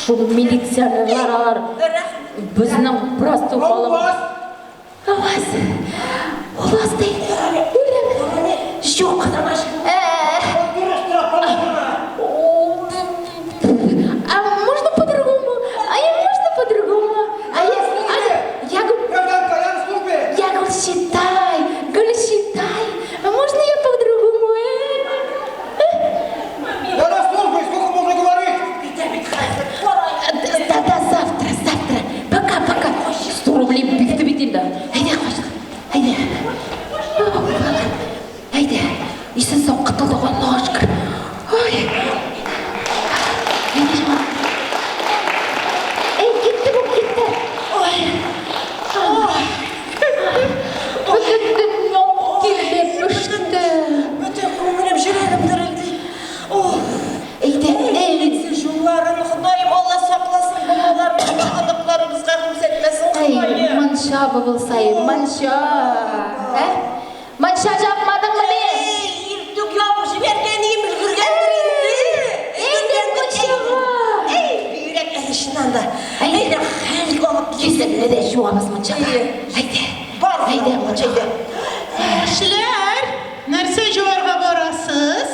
Шул милиционерлар алар безнең простой халык. Аваз. Аваз ди. Үләм. Юк. А можно по-другому? А я можно по-другому? А я, а я, я говорю, считай, говорю, считай. А можно я по-другому? Я на службе, сколько можно говорить? Да, да, завтра, завтра. Пока, пока. 100 рублей бирде бит инде. Әйдә, качтык. Әйдә. Әйдә. Исән сау котылдык, Аллага шөкер. Ой. Әйдә, җаным. Әй, китте бу, китте. Ой. Бөтен дөньям тирләп пеште. Бөтен күңелем, йөрәгем дерелди. Ох. Әйдә, әй. Юлларын Ходаем Алла сакласын, балаларыбызга, оныкларыбызга күрсәтмәсен Әй, Ходаем. мунча булса, мунча. Ә? Мунча якмадыңмы ни? Әй, иртүк ябып җибәргән идем, өлгергәндер инде. Әйдә, мунчага. Әй, бигрәк әле чыннан да. Әйдә, хәл алып килсен. Йөзеңне дә юабыз мунчада. Әйдә. Бар, Әйдә, мунчага. Яшьләр, нәрсә җуарга барасыз?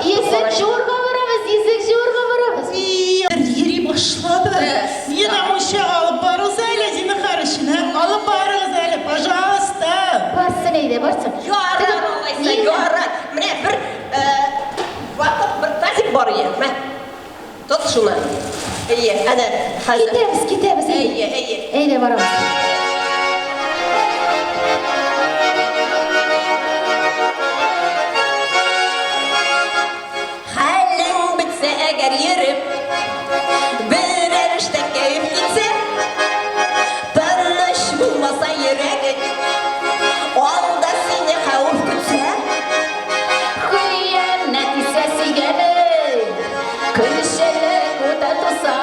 Йөзек җуарга барабыз, йөзек җуарга барабыз. Йөри башлады. Миңа мунчага алып барыгыз әле, зинһар өчен, ә? Алып барыгыз әле, пожалуйста. Барсын, әйдә, барсын. Ярар, алайса, ярар. Менә бер ватык бер тазик бар иде. Мә. Тот шуны. Әйе, әнә хәзер. Китәбез, китәбез, әйдә. Әйе, әйе. Әйдә барабыз. Хәлең бетсә әгәр йөреп, берәр эштә кәеф китсә, тыныч булмаса йөрәгең, алда сине хәвеф көтсә, Хыянәт итсә сөйгәнең, көнчелек уты туса,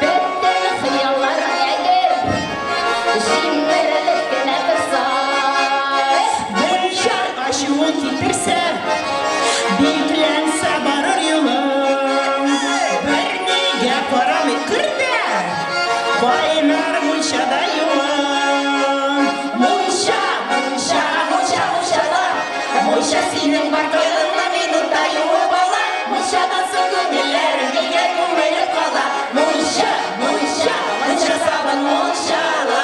бөтен хыялларың әгәр җимерелеп кенә торса. Мунча ачуын китерсә, бикләнсә барыр юлың. Бернигә карамый кер дә, кайнар мунчада юын. Мунча, мунча, мунча, мунчала, мунча синең бар кайгыңны минутта юып ала, мунчадан соң күңелләрең гелгә күмелеп кала. Мунча, мунча, мунча сабын мунчала.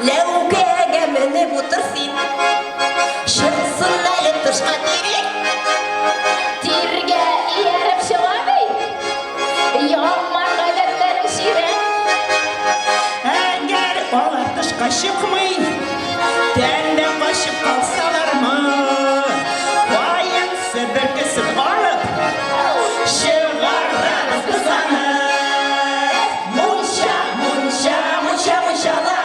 Ләүкәгә менеп утыр син, чыксын әле тышка тирек. Тиргә ияреп чыга бит, яман гадәтләрең чирек. Әгәр алар тышка чыкмый, тәндә качып калсалармы, каен себеркесен алып, чыгарабыз без аны. Мунча, мунча, мунча, мунчала,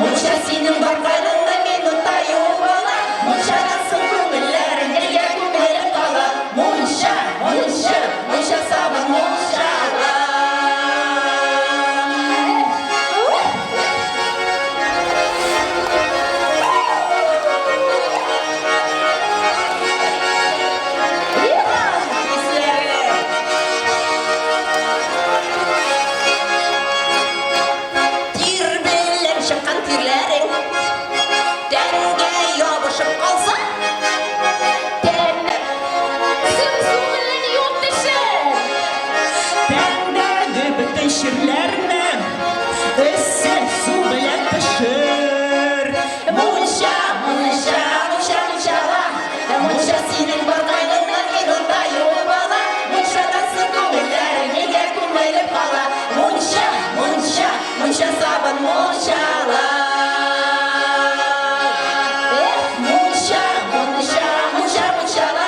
мунча синең бар кайгыңны минутта юып ала, мунчадан соң күңелләрең гелгә күмелеп кала. Мунча, мунча, мунча сабын мунчала. Исләре. Тир белән чыккан тирләрең тәнгә ябышып калса, Тән су белән юып төшер. Тәндәге бөтен чирләрне эссе су белән пешер. Мунча, мунча, мунча, мунчала, мунча синең бар кайгыңны минутта юып ала, мунчадан соң күңелләрең гелгә күмелеп кала. Мунча, мунча, мунча сабын мунчала. Мунча, мунча, мунча, мунчала,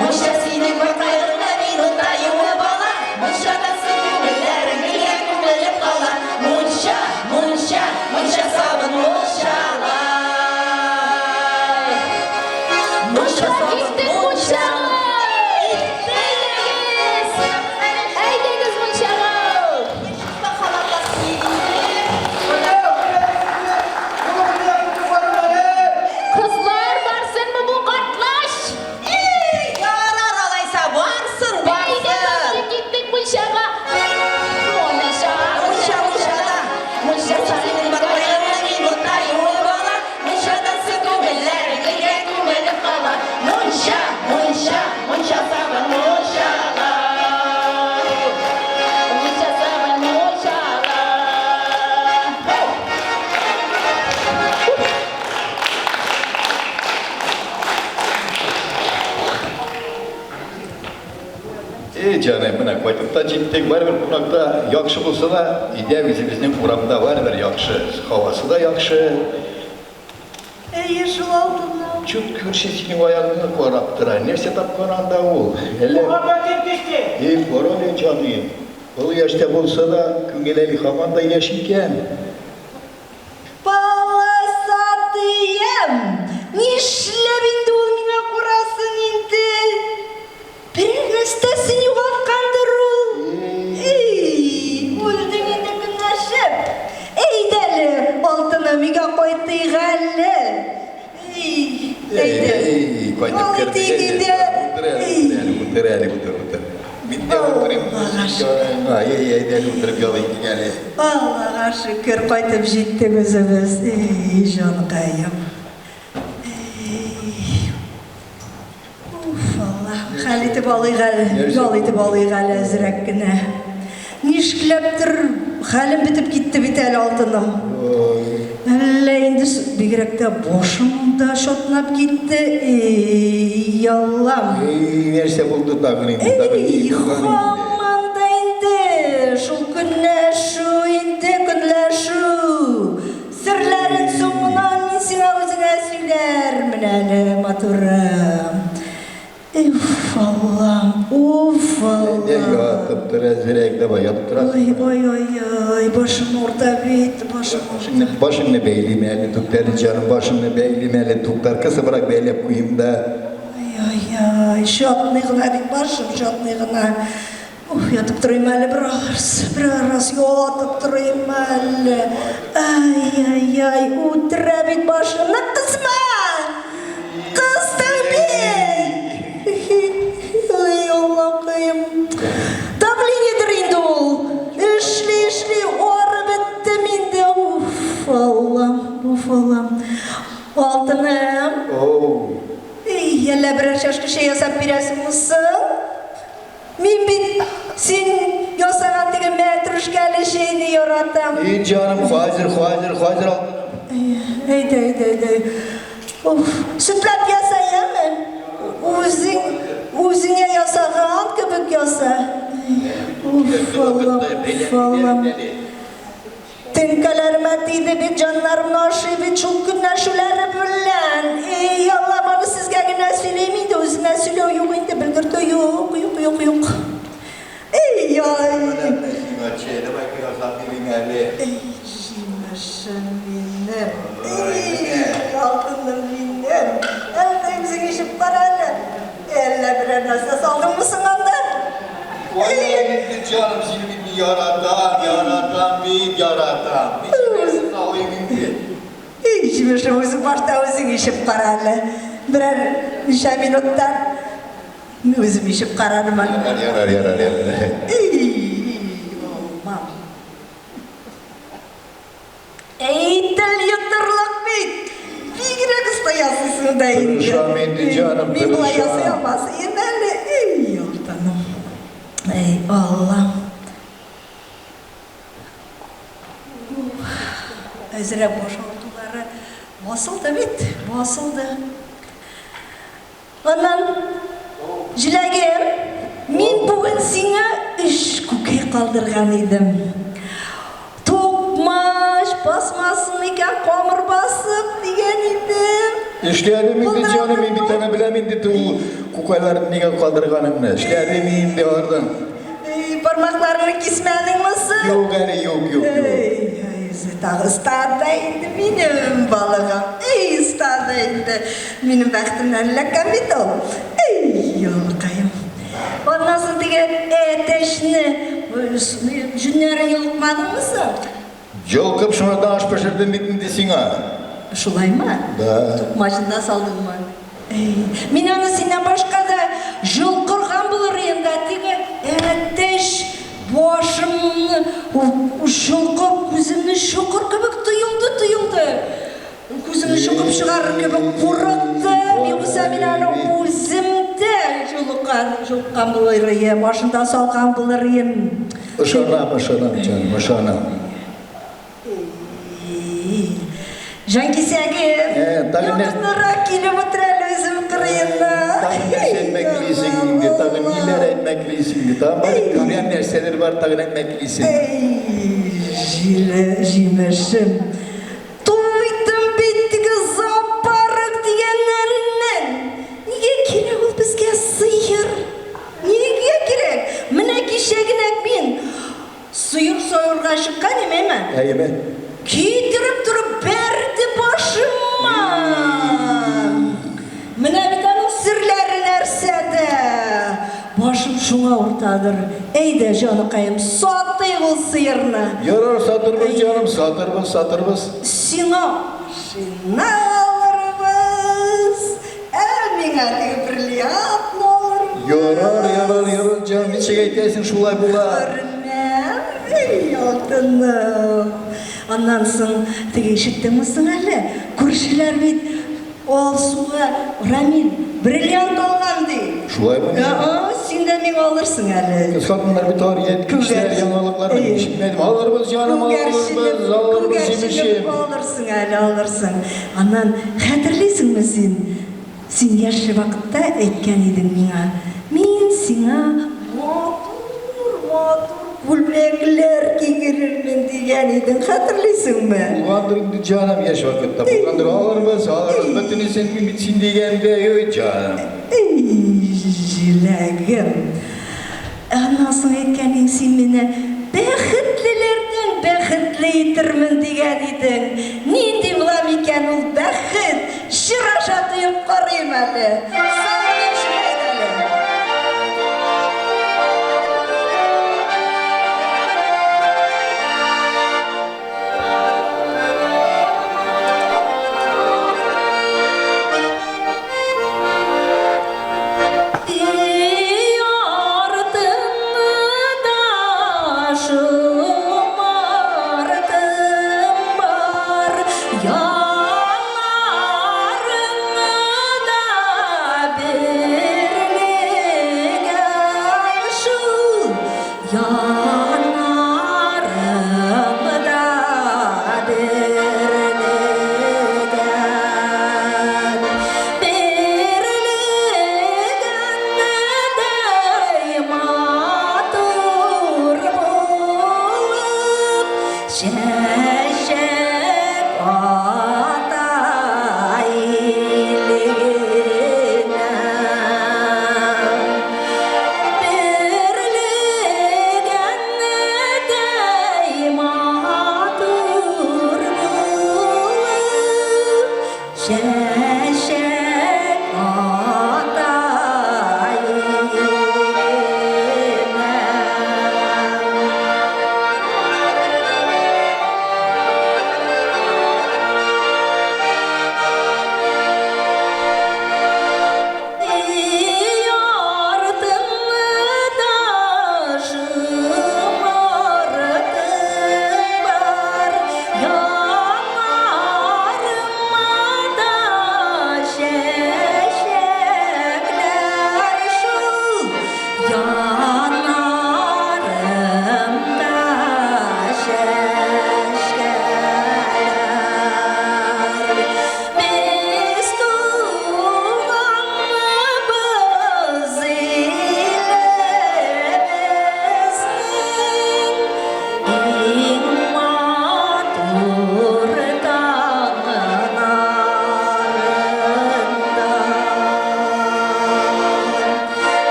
мунча синең бар кайгыңны минутта юып ала, мунчадан соң күңелләрең гелгә күмелеп кала. Мунча, мунча, мунча сабын мунчала. Мунча сабын Киттек. Эй, җаным, менә кайтып та җиттек. Барыбер кунакта яхшы булса да, өйдә үзебезнең урамда барыбер яхшы. Һавасы да яхшы. Әйе шул, алтыным. Чут күрше синең аягыңны карап тора. Нәрсә тапкан анда ул? Әллә Мөхәббәтем кичте. Эй, кара әле, җаныем. Олы яшьтә булса да, күңел әле һаман да яшь икән. Полосатыем! Нишләп инде ул миңа карасын инде? Берәр нәрсәсен югалткандыр ул. Эй, үлдең инде көнләшеп. Әйдә әле, алтыным, өйгә кайтыйк әле. Эй, әйдә. Эй, кайтып Ял кердек. итик инде. Утыр әле, утыр әле, утыр, утыр. Мин дә утырыйм. Ай, ай, әйдә әле утырып ял итик әле. Аллага шөкер, кайтып җиттек үзебез. Эй, җанкаем. Эй. Уф, Алла. Хәл итеп алыйк әле, ял итеп алыйк әле әзрәк кенә. Нишләптер хәлем бетеп китте бит әле, алтыным. Әллә инде бигрәк тә башым да чатнап китте. Эй, Аллам. Эй, нәрсә булды тагын инде? Тагын ни Эй, булган инде? һаман да инде шул көнләшү инде, көнләшү. Серләрен соңыннан мин сиңа үзеңә сөйләрмен әле, матурым. Уф, Аллам, уф, Әйдә, Аллам. ятып тор әзрәк, давай, ятып Ой, торасың. ой, ой, ой, башым авырта бит, башым авырта. Башыңны, башыңны бәйлим әле, туктар, җаным, башыңны бәйлим әле, туктар, кысыбрак бәйләп куйым да. Ай, ай, ай, чатный гына бит башым, чатный гына. Уф, ятып торыйм әле бераз, бераз ятып торыйм әле. Ай, ай, ай, үтерә бит башымны, кысма! Кыстың бит! Ай, Аллакаем. Давлениедер инде ул. Эшли, эшли, арып беттем инде. Уф, Аллам, уф, Аллам. Алтыным. Оу. Эй, әллә берәр чашка чәй ясап бирәсеңме соң? Мин бит син ясаган теге мәтрүшкәле чәйне яратам. И, җаным, хәзер, хәзер, хәзер алтыным. Әйдә, әйдә, әйдә. Уф, сөтләп яса, яме? Үзең, үзеңә ясаган кебек яса. Уф, Аллам, уф, Аллам. Теңкәләремә тиде бит, җаннарымны ашый бит шул көнләшүләре белән. Эй, Аллам, аны сезгә генә сөйлим инде, үзенә сөйләү юк инде, белгертү юк, юк, юк, юк. Эй, ай. Сиңа чәй, давай ясап бирим әле. Эй, җимешем минем. Эй, алтыным минем. Әллә үзең эчеп кара әле. Әллә берәр нәрсә салдыңмы соң анда? Vay инде, җаным, сине бит мин яратам, яратам, бик яратам. Ничек нәрсә салыйм инде? Эй, җимешем, үзең башта үзең эчеп кара әле. Берәр ничә минуттан үзем эчеп карармын. Ярар, ярар, ярар, ярар. Эй, мам. Эй, тел йотарлык бит. Бигрәк оста ясыйсың да инде. Тырышам инде, җаным, Мин болай тырышам. ясый алмас идем әле. Эй, алтыным. Эй, Аллам. Әзрәк баш авыртулары басылды бит, басылды. Аннан, җиләгем, мин бүген сиңа өч күкәй калдырган идем. Токмач басмасын икән, камыр басып дигән идем. Эшләдем инде, җаным, мин бит аны беләм инде ул күкәйләрне нигә калдырганымны. Эшләдем инде алардан. Эй, бармакларыңны кисмәдеңме соң? Юк әле, юк, юк, юк. Эй, эй, үзе тагы оста инде минем балыгым. Эй, оста инде. Минем бәхетемнән эләккән бит ул. Эй, ялыкаем. Аннан соң теге әтәчне җүннәрен йолыкмадыңмы соң? Йолкып шунардан аш пешердем бит инде сиңа. Шулаймы? Да. Токмачын да салдыңмы? Эй, мин аны синнән башка да йолкырган булыр идем дә, теге әтәч башымны йолкып, күземне чокыр кебек тоелды, тоелды. Күземне чокып чыгарыр кебек курыктым. Югыйсә мин аны үзем дә йолыккан, йолыккан булыр идем, башында салган булыр идем. Ышанам, ышанам, җаным, ышанам. Эй, Җанкисәгем, Тагын якынрак килеп утыр әле үзем кырыена. Тагын нәрсә әйтмәклисең инде, тагын ниләр әйтмәклисең? әйтмәклисең инде. Тагын бар бит, күргән нәрсәләр бар, тагын әйтмәклисең. Әй, җиле, җимешем. Туйдым бит теге зоопарк дигәннәреннән. Нигә кирәк ул безгә сыер? Нигә кирәк? Менә кичә генә мин сыер савырга чыккан идем, әйме? Әйеме? Китереп торып бәрде башыма. Менә бит аның серләре нәрсәдә. Башым шуңа авыртадыр. Әйдә, җаныкаем, сатыйк ул сыерны. Ярар, сатырбыз, җаным, сатырбыз, сатырбыз. Сиңа машина алырбыз, ә миңа теге бриллиантны алырбыз. Ярар, ярар, ярар, җаным, ничек әйтәсең, шулай була. Күрмәм, эй, алтыным. Аннан соң, теге ишеттеңме соң әле? Күршеләр бит Алсуга Рамил бриллиант алган ди. Шулаймы? Ага, син дә миңа алырсың әле. Хатыннар бит алар яткечләр, яңалыклар мин ишетмәдем. Алырбыз, җаным, алырбыз, алырбыз, җимешем. Алырсың әле, алырсың. Аннан хәтерлисеңме син? Син яшь вакытта әйткән идең миңа. Мин сиңа матур, матур күлмәкләр кигерермен дигән идең. Хәтерлисеңме? Булгандыр инде җаным яшь вакытта. Булгандыр, алырбыз, алырбыз. Бөтенесен мин бит син дигәндә, ой, җаным. Эй, җиләгем. Аннан соң әйткән идең син мине бәхетлеләрдән бәхетле итермен дигән идең. Нинди була микән ул бәхет? Чыр аша тоеп карыйм әле. Салынып чыгайт әле. Өй артында шомартым бар, яннарында берлегем шул, яннарымда берлегем. Берлегендәй матур булып чәчәк ата илгенә.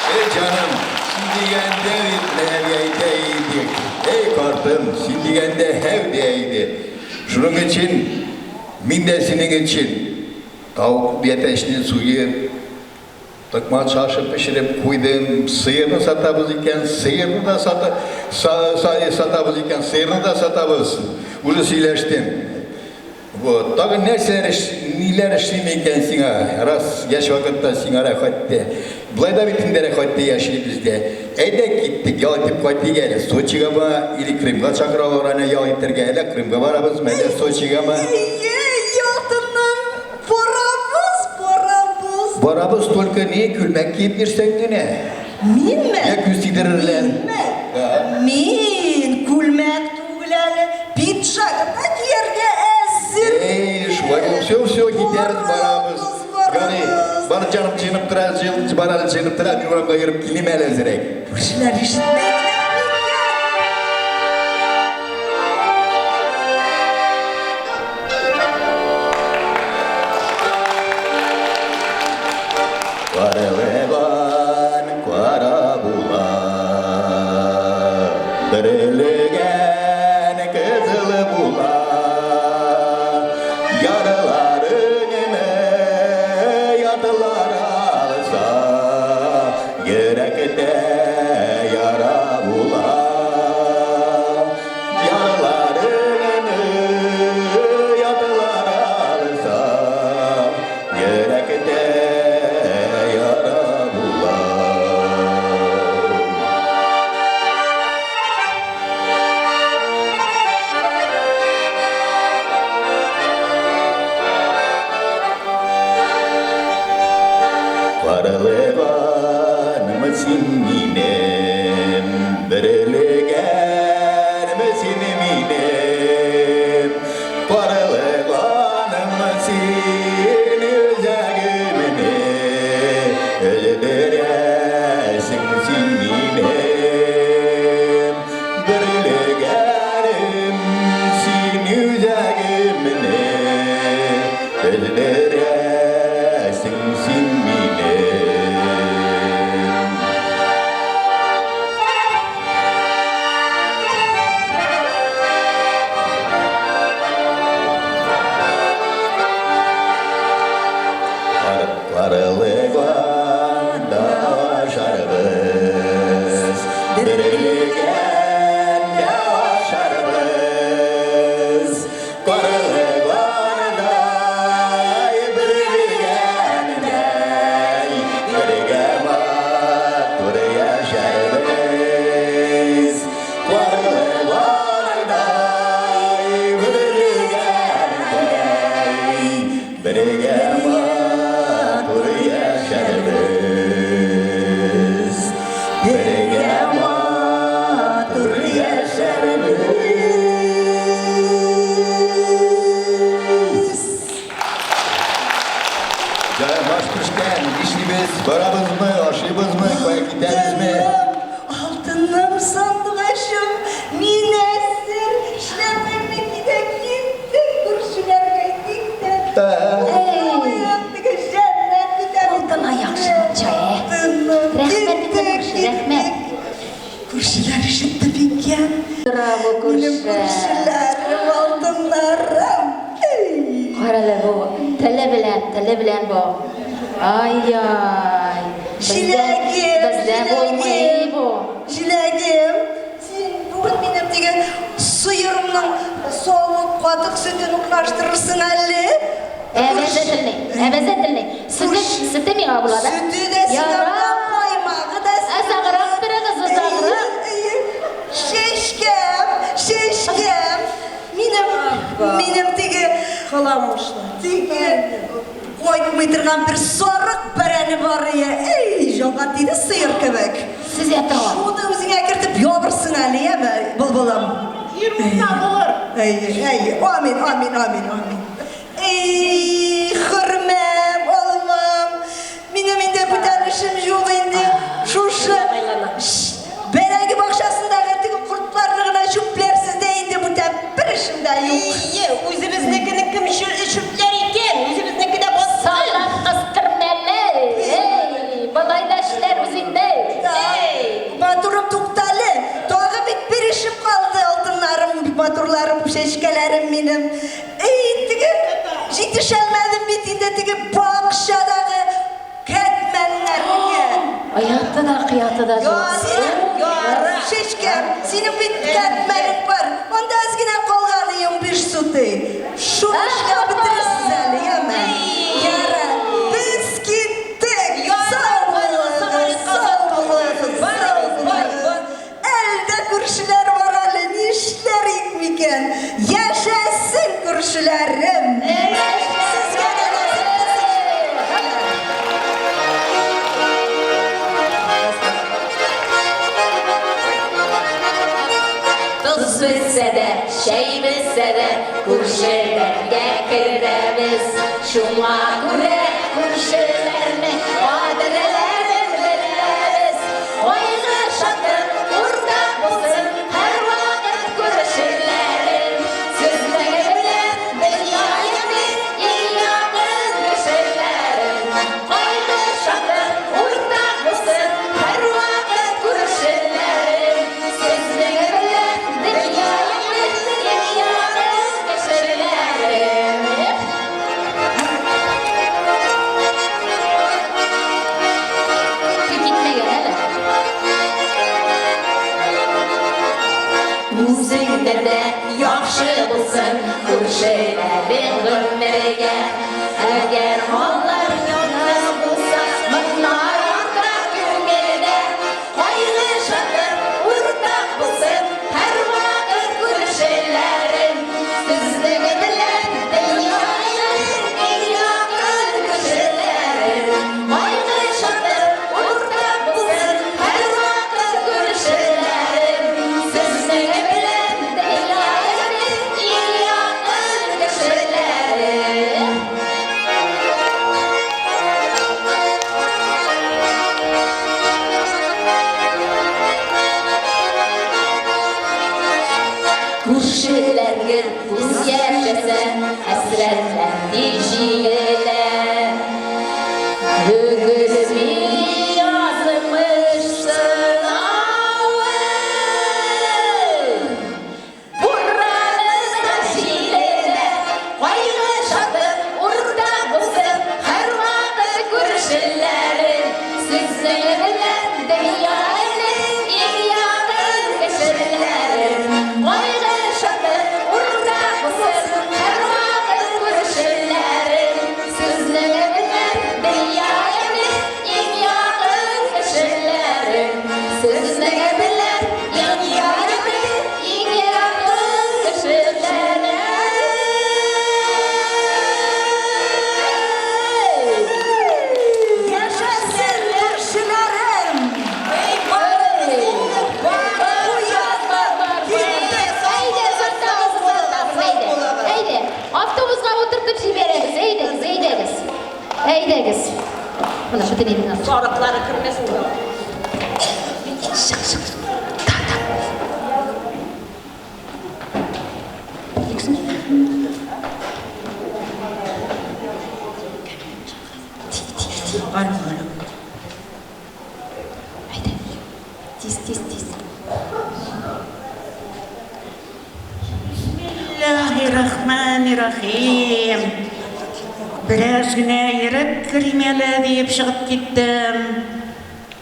Эй, җаным, син дигәндә бит менә әйтә идек. Эй, картым, син дигәндә һәү дия иде. Шуның өчен мин дә синең өчен тавык әтәчне суеп, токмач ашы пешереп куйдым. Сыерны сатабыз икән, сыерны да сата, са, са, сатабыз икән, сыерны да сатабыз. Уже сөйләштем. Вот. Тагын нәрсәләр эш, ниләр эшлим икән сиңа? Рас, яшь вакытта сиңа рәхәттә. Болай да бит инде рәхәттә яшибез дә. Әйдә киттек, ял итеп кайтыйк әле. Сочигамы или Крымга чакыралар әнә ял итәргә. Әллә Крымга барабызмы, әллә Сочигамы? Әйе, алтыным, барабыз, барабыз. Барабыз только не күлмәк киеп йөрсәң генә. Минме? Я күз тидерерләр. Минме? Да. Мин күлмәк түгел әле, пиджак та кияргә әзер. Эй, шулай булып, все, все, китәрбез, барабыз. Барабыз, Гани, бар җаным җыенып тора, җыен, бар әле җыенып тора, мин урамга йөреп килим әле әзерәк. Күршеләр ишетмәделәр микән? Карылыган кара була, Бөрелегән кызыл була, Яраларыңны ятлар алса, Йөрәктә яра була. Яраларыңны ятлар алса, Йөрәктә яра була. Карлыганмы син минем, Бөрелегәнме син минем, Карлыганмы син үзәгемне, Өздерәсең син минем, Бөрелегәнем син үзәгемне, Өздерәсең син минем. Карлыганда ашарбыз, Бөрелегәндә ашарбыз. Карлыганда, бөрелегәндә, Бергә матур яшәрбез. Карлыганда, бөрелегәндә, Бергә матур яшәрбез. Бергә матур яшәрбез. Җаным, аш пешкән, нишлибез? Барабызмы, ашыйбызмы, кая китәбезме? Алтыным, сандугачым, мин әзер. Эшләпәңне ки дә киттек, күршеләргә әйтик тә. Та. Теге җәннәт көтә. Алтын аяк чай, ә? Алтыным, Рәхмәт инде, киттек, күрше, рәхмәт. киттек. Күршеләр ишетте микән? Браво, Минем күрше. күршеләрем, алтыннарым. Эй. Карале бу, теле белән, теле белән бу. Ай-яй. Җиләгем, Бездә булмый бу. Җиләгем, син бүген минем дигән сыерымның савык катык сөтен урнаштырырсың әле. Обязательный, обязательный. Сөте, сөте миңа була да? Сөте дә сиңа була, Ярар. каймагы да сиңа Озаграк торыгыз, озаграк. Әйе, әйе. Чәчкәм, чәчкәм. Минем теге Кыламышлар. Теге кайтмый торган бер сарык бәрәне бар ие. Эй, җанга тиде сыер кебек. Сез ятыгыз. Шуны үзеңә кертеп ябырсың әле, яме, былбылым. Ир булса булыр. Әй, әй, амин, амин, амин, амин. Эй, хөрмәм, алмам. Минем инде бүтән эшем юк инде. Шушы бәрәңге бакчасындагы теге кортларны гына чүпләрсез дә инде бүтән бер эшем дә юк. Ие, үзебезнекене кем чүпләр икән? Үзебезнеке дә бассын. Сайлап кыстырмәле. Эй, болай да эшләр үзеңдә. чәчкәләрем минем. Эй, теге җитешәлмәдем бит инде теге бакчадагы кәтмәннәргә. Ояты да, кыяты да юк. Яра, чәчкәм, синең бит кәтмәнең бар. Анда әз генә калган иң биш сутый. Шуны эшләп бетерерсез әле, яме. Яра, без киттек. Сау булыгыз, сау булыгыз, сау булыгыз. Әле дә күршеләр бар әле, нишләр ик микән? Яшәсен күршеләрем! Сезгә дә насыйп булсын. Тоз бетсә дә, чәй бетсә дә, күршеләргә керәбез. Шуңа күрә күршеләрнең кадерләрен беләбез. Кайгы шатлык уртак булсын һәрвакыт күршеләрем. Сезнең белән дөнья ямьле, иң якын кешеләрем. Кайгы шатлык уртак булсын һәрвакыт күршеләрем. Сезнең белән дөнья ямьле, иң якын кешеләрем. Китмәгән әле. Үзеңдә дә яхшы булсын күршеләрең гомергә. Әгәр алар ялгыз булса, моннан артык күңелдә. Кайгы шатлык уртак булсын һәрвакыт күршеләрем. Сезнең белән дөнья иң якын кешеләрем. Кайгы шатлык уртак булсын һәрвакыт күршеләрем. Сезнең белән дөнья иң якын кешеләрем. Күршеләргә дус яшәсә, хәсрәтләр тиз җиңелә. Бөгелми язмыш сынавы. Буранында җилендә, кайгы шатлык уртак булсын һәрвакыт күршеләрем. Сезнең белән дөнья иң якын кешеләрем. Кайгы шатлык уртак булсын һәрвакыт күршеләрем. Сезнең белән дөнья иң якын кешеләрем. Сезнең белән дөнья иң якын кешеләрем. Яшәсен күршеләрем! Әйдә, озатабыз, озатабыз, әйдә. Әйдә, автобуска утыртып җибәрәбез, әйдәгез, әйдәгез. Әйдәгез. Менә шу телевизор. Сарыклары кермәсен. Чык, чык. Та, та. Иксен. Ти, ти, ти. Әйдә. Тиз, тиз, тиз. Бисмиллаһир-рахманир-рахим. Бераз генә йөреп керим әле диеп чыгып киттем.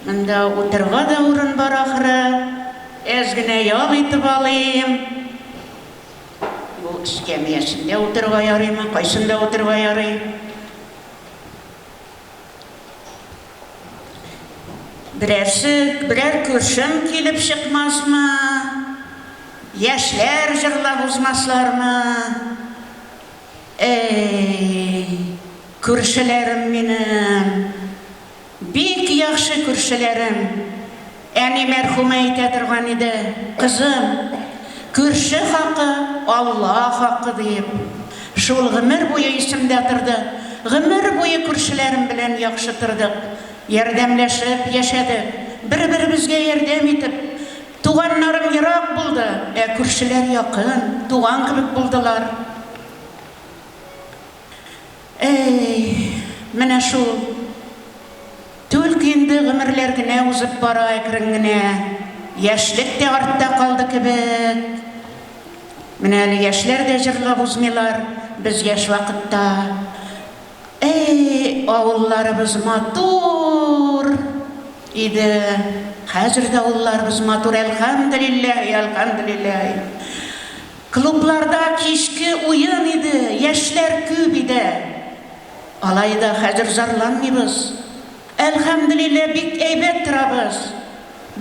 Монда утырырга да урын бар ахры. Әз генә ял итеп алыйм. Бу эскәмиясендә утырырга ярыймы, кайсында утырырга ярый? Берәрсе, берәр күршем килеп чыкмасмы? Яшьләр җырлап узмаслармы? Әй, күршеләрем минем, бик яхшы күршеләрем. Әни мәрхүмә әйтә торган иде, кызым, күрше хакы Алла хакы диеп. Шул гомер буе исемдә торды. Гомер буе күршеләрем белән яхшы тордык. Ярдәмләшеп яшәдек. Бер-беребезгә ярдәм итеп. Туганнарым ерак булды, ә күршеләр якын, туган кебек булдылар. Әй, менә шул. Түлке инде гомерләр генә узып бара әкрен генә. Яшьлек тә артта калды кебек. Менә әле яшьләр дә җырлап узмыйлар, без яшь вакытта. Әй, авылларыбыз матур иде. Хәзер дә авылларыбыз матур, әлхәмделилләһи, әлхәмделилләһи. Клубларда кичке уен иде, яшьләр күп иде. Алай да хәзер зарланмыйбыз. Әлхәмделилләһ, бик әйбәт торабыз.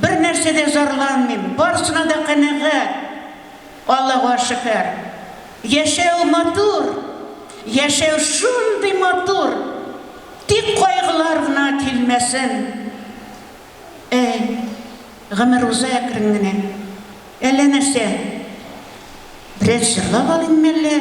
Бер нәрсә дә зарланмыйм, барысына да канәгать. Аллага шөкер. Яшәү матур, яшәү шундый матур, тик кайгылар гына килмәсен. Әй, гомер уза әкрен генә. Әллә нәрсә, бераз җырлап алыйммы әллә?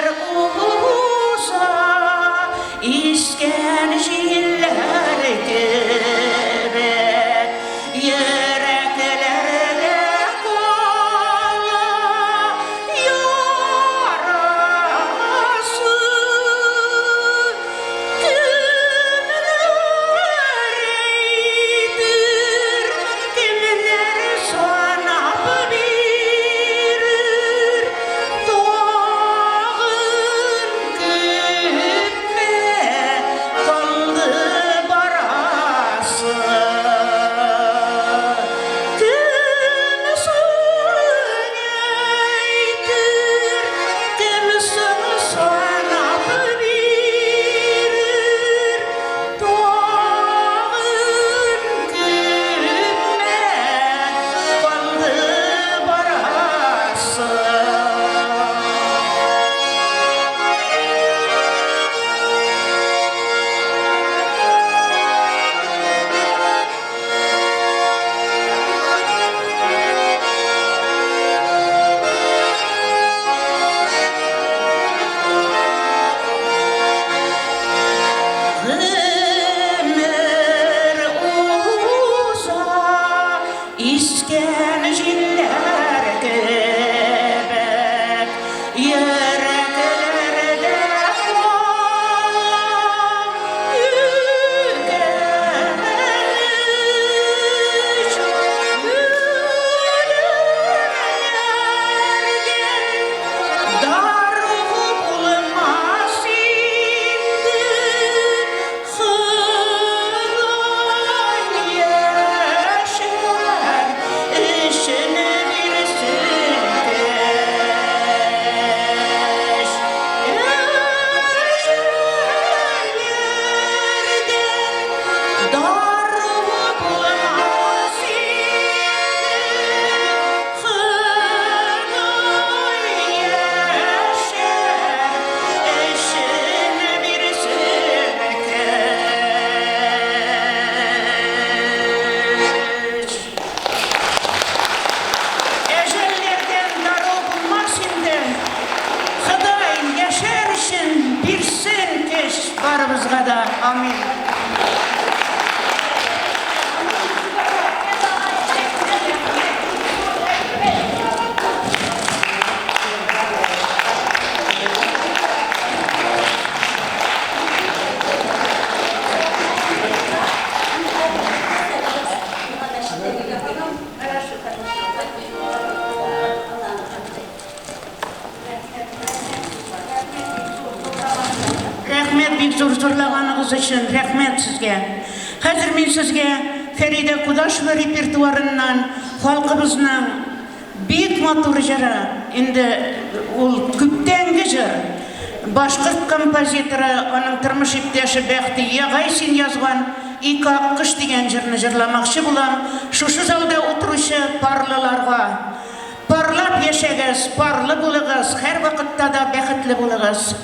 Гомер уза, искән җилләр кебек, Йөрәкләрдә кала ярасы. Кемнәр әйтер, кемнәр санап бирер, Тагын күпме калды барасы. Кем соң әйтер, кем соң санап бирер, Тагын күпме калды барасы. Гомер уза, искән җилләр кебек, йөрәкләрдә кала үкенеч. Үлемнәргә дару булмас инде, Ходай яшәр өчен бирсен көч. Әҗәлләргә дару булмас инде, Ходай яшәр өчен бирсен көч. Әҗәлләрдән дару булмас инде, Ходай яшәр өчен бирсен көч барыбызга да. Амин. Рәхмәт бик зур зурлаганыгыз өчен, рәхмәт сезгә. Хәзер мин сезгә Фәридә Кудашева репертуарыннан халкыбызның бик матур җыры, инде ул күптәнге җыр, башкорт композиторы, аның тормыш иптәше Бәхтия Гайсин язган Ике аккош дигән җырны җырламакчы булам. Шушы залда утыручы парлыларга. Парлап яшәгез, парлы булыгыз, һәрвакытта да бәхетле булыгыз.